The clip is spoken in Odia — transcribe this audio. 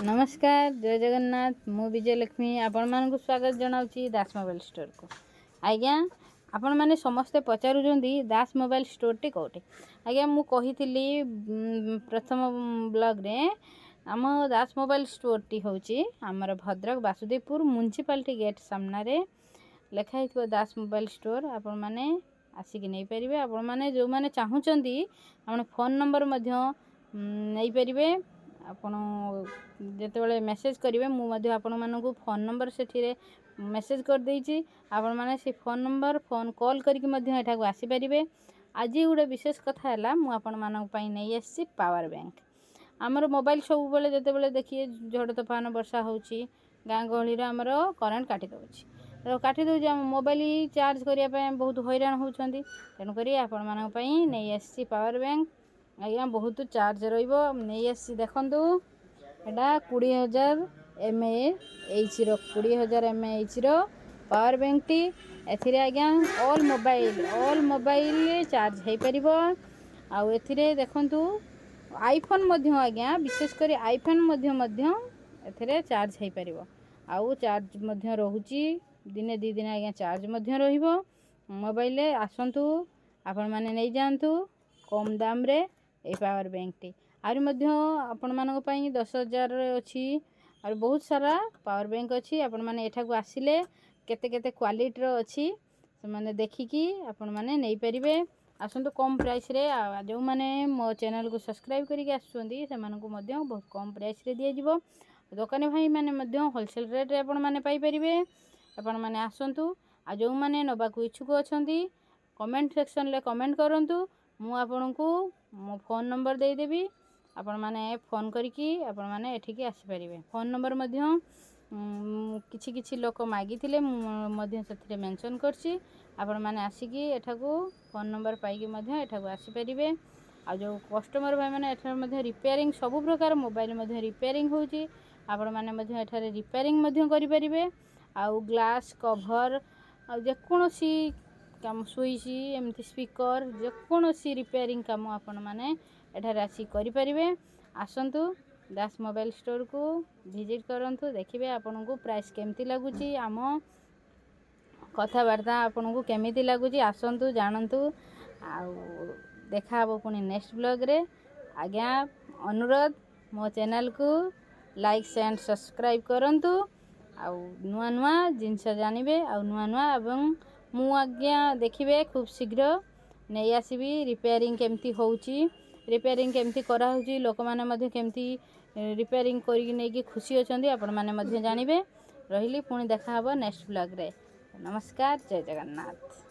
ନମସ୍କାର, ଜୟ ଜଗନ୍ନାଥ। ମୁଁ ବିଜୟଲକ୍ଷ୍ମୀ ଆପଣମାନଙ୍କୁ ସ୍ୱାଗତ ଜଣାଉଛି ଦାସ ମୋବାଇଲ ଷ୍ଟୋରକୁ। ଆଜ୍ଞା, ଆପଣମାନେ ସମସ୍ତେ ପଚାରୁଛନ୍ତି, ଦାସ ମୋବାଇଲ ଷ୍ଟୋରଟି କେଉଁଠି? ଆଜ୍ଞା, ମୁଁ କହିଥିଲି ପ୍ରଥମ ବ୍ଲଗ୍ରେ, ଆମ ଦାସ ମୋବାଇଲ ଷ୍ଟୋରଟି ହେଉଛି ଆମର ଭଦ୍ରକ ବାସୁଦେବପୁର ମ୍ୟୁନିସିପାଲିଟି ଗେଟ୍ ସାମ୍ନାରେ ଲେଖା ହେଇଥିବ ଦାସ ମୋବାଇଲ ଷ୍ଟୋର। ଆପଣମାନେ ଆସିକି ନେଇପାରିବେ। ଆପଣମାନେ ଯେଉଁମାନେ ଚାହୁଁଛନ୍ତି, ଆପଣ ଫୋନ୍ ନମ୍ବର ମଧ୍ୟ ନେଇପାରିବେ। ଆପଣ ଯେତେବେଳେ ମେସେଜ୍ କରିବେ, ମୁଁ ମଧ୍ୟ ଆପଣମାନଙ୍କୁ ଫୋନ୍ ନମ୍ବର ସେଠିରେ ମେସେଜ୍ କରିଦେଇଛି। ଆପଣମାନେ ସେ ଫୋନ୍ ନମ୍ବର ଫୋନ୍ କଲ୍ କରିକି ମଧ୍ୟ ଏଠାକୁ ଆସିପାରିବେ। ଆଜି ଗୋଟେ ବିଶେଷ କଥା ହେଲା, ମୁଁ ଆପଣମାନଙ୍କ ପାଇଁ ନେଇ ଆସିଛି ପାୱାର ବ୍ୟାଙ୍କ। ଆମର ମୋବାଇଲ ସବୁବେଳେ ଯେତେବେଳେ ଦେଖିବେ ଝଡ଼ ତୋଫାନ ବର୍ଷା ହେଉଛି, ଗାଁ ଗହଳିରେ ଆମର କରେଣ୍ଟ କାଟି ଦେଉଛି। କାଟି ଦେଉଛି, ଆମ ମୋବାଇଲ ଚାର୍ଜ କରିବା ପାଇଁ ବହୁତ ହଇରାଣ ହେଉଛନ୍ତି। ତେଣୁକରି ଆପଣମାନଙ୍କ ପାଇଁ ନେଇ ଆସିଛି ପାୱାର ବ୍ୟାଙ୍କ। ଆଜ୍ଞା, ବହୁତ ଚାର୍ଜ ରହିବ। ନେଇ ଆସିଛି, ଦେଖନ୍ତୁ, ଏଇଟା 20,000 ଏମ୍ଏଏଚ୍ର, 20,000 ଏମ୍ଏଏଚ୍ର ପାୱାର ବ୍ୟାଙ୍କଟି। ଏଥିରେ ଆଜ୍ଞା ଅଲ୍ ମୋବାଇଲ ଚାର୍ଜ ହେଇପାରିବ। ଆଉ ଏଥିରେ ଦେଖନ୍ତୁ, ଆଇଫୋନ୍ ମଧ୍ୟ ଆଜ୍ଞା, ବିଶେଷ କରି ଆଇଫୋନ୍ ମଧ୍ୟ ଏଥିରେ ଚାର୍ଜ ହେଇପାରିବ। ଆଉ ଚାର୍ଜ ମଧ୍ୟ ରହୁଛି, ଦିନେ 2 ଦିନ ଆଜ୍ଞା ଚାର୍ଜ ମଧ୍ୟ ରହିବ ମୋବାଇଲରେ। ଆସନ୍ତୁ, ଆପଣମାନେ ନେଇଯାଆନ୍ତୁ କମ୍ ଦାମରେ ଏଇ ପାୱାର ବ୍ୟାଙ୍କଟି। ଆହୁରି ମଧ୍ୟ ଆପଣମାନଙ୍କ ପାଇଁ 10,000ରେ ଅଛି। ଆଉ ବହୁତ ସାରା ପାୱାର ବ୍ୟାଙ୍କ ଅଛି। ଆପଣମାନେ ଏଠାକୁ ଆସିଲେ କେତେ କେତେ କ୍ୱାଲିଟିର ଅଛି, ସେମାନେ ଦେଖିକି ଆପଣମାନେ ନେଇପାରିବେ। ଆସନ୍ତୁ କମ୍ ପ୍ରାଇସ୍ରେ। ଆଉ ଯେଉଁମାନେ ମୋ ଚ୍ୟାନେଲକୁ ସବସ୍କ୍ରାଇବ୍ କରିକି ଆସୁଛନ୍ତି, ସେମାନଙ୍କୁ ମଧ୍ୟ ବହୁତ କମ୍ ପ୍ରାଇସ୍ରେ ଦିଆଯିବ। ଦୋକାନୀ ଭାଇମାନେ ମଧ୍ୟ ହୋଲସେଲ୍ ରେଟ୍ରେ ଆପଣମାନେ ପାଇପାରିବେ। ଆପଣମାନେ ଆସନ୍ତୁ। ଆଉ ଯେଉଁମାନେ ନେବାକୁ ଇଚ୍ଛୁକ ଅଛନ୍ତି, କମେଣ୍ଟ ସେକ୍ସନରେ କମେଣ୍ଟ କରନ୍ତୁ। ମୁଁ ଆପଣଙ୍କୁ ମୋ ଫୋନ୍ ନମ୍ବର ଦେଇଦେବି। ଆପଣମାନେ ଫୋନ୍ କରିକି ଆପଣମାନେ ଏଠିକି ଆସିପାରିବେ। ଫୋନ୍ ନମ୍ବର ମଧ୍ୟ କିଛି କିଛି ଲୋକ ମାଗିଥିଲେ, ମୁଁ ମଧ୍ୟ ସେଥିରେ ମେନସନ୍ କରିଛି। ଆପଣମାନେ ଆସିକି ଏଠାକୁ ଫୋନ୍ ନମ୍ବର ପାଇକି ମଧ୍ୟ ଏଠାକୁ ଆସିପାରିବେ। ଆଉ ଯେଉଁ କଷ୍ଟମର୍ ଭାଇମାନେ, ଏଠାରେ ମଧ୍ୟ ରିପେୟାରିଂ, ସବୁ ପ୍ରକାର ମୋବାଇଲ ମଧ୍ୟ ରିପେୟାରିଂ ହେଉଛି। ଆପଣମାନେ ମଧ୍ୟ ଏଠାରେ ରିପେୟାରିଂ ମଧ୍ୟ କରିପାରିବେ। ଆଉ ଗ୍ଲାସ୍ କଭର୍, ଆଉ ଯେକୌଣସି କାମ, ସୁଇଚ୍, ଏମିତି ସ୍ପିକର୍, ଯେକୌଣସି ରିପେୟାରିଂ କାମ ଆପଣମାନେ ଏଠାରେ ଆସିକି କରିପାରିବେ। ଆସନ୍ତୁ, ଦାସ ମୋବାଇଲ ଷ୍ଟୋରକୁ ଭିଜିଟ୍ କରନ୍ତୁ। ଦେଖିବେ ଆପଣଙ୍କୁ ପ୍ରାଇସ୍ କେମିତି ଲାଗୁଛି, ଆମ କଥାବାର୍ତ୍ତା ଆପଣଙ୍କୁ କେମିତି ଲାଗୁଛି। ଆସନ୍ତୁ, ଜାଣନ୍ତୁ। ଆଉ ଦେଖା ହେବ ପୁଣି ନେକ୍ସଟ ବ୍ଲଗ୍ରେ। ଆଜ୍ଞା, ଅନୁରୋଧ, ମୋ ଚ୍ୟାନେଲକୁ ଲାଇକ୍ ଆଣ୍ଡ ସବସ୍କ୍ରାଇବ୍ କରନ୍ତୁ। ଆଉ ନୂଆ ନୂଆ ଜିନିଷ ଜାଣିବେ ଆଉ ନୂଆ ନୂଆ। ଏବଂ ମୁଁ ଆଜ୍ଞା ଦେଖିବେ, ଖୁବ୍ ଶୀଘ୍ର ନେଇ ଆସିବି ରିପେୟାରିଂ କେମିତି ହେଉଛି, ରିପେୟାରିଂ କେମିତି କରାହେଉଛି, ଲୋକମାନେ ମଧ୍ୟ କେମିତି ରିପେୟାରିଂ କରିକି ନେଇକି ଖୁସି ଅଛନ୍ତି, ଆପଣମାନେ ମଧ୍ୟ ଜାଣିବେ। ରହିଲି, ପୁଣି ଦେଖାହେବ ନେକ୍ସଟ ବ୍ଲଗ୍ରେ। ନମସ୍କାର, ଜୟ ଜଗନ୍ନାଥ।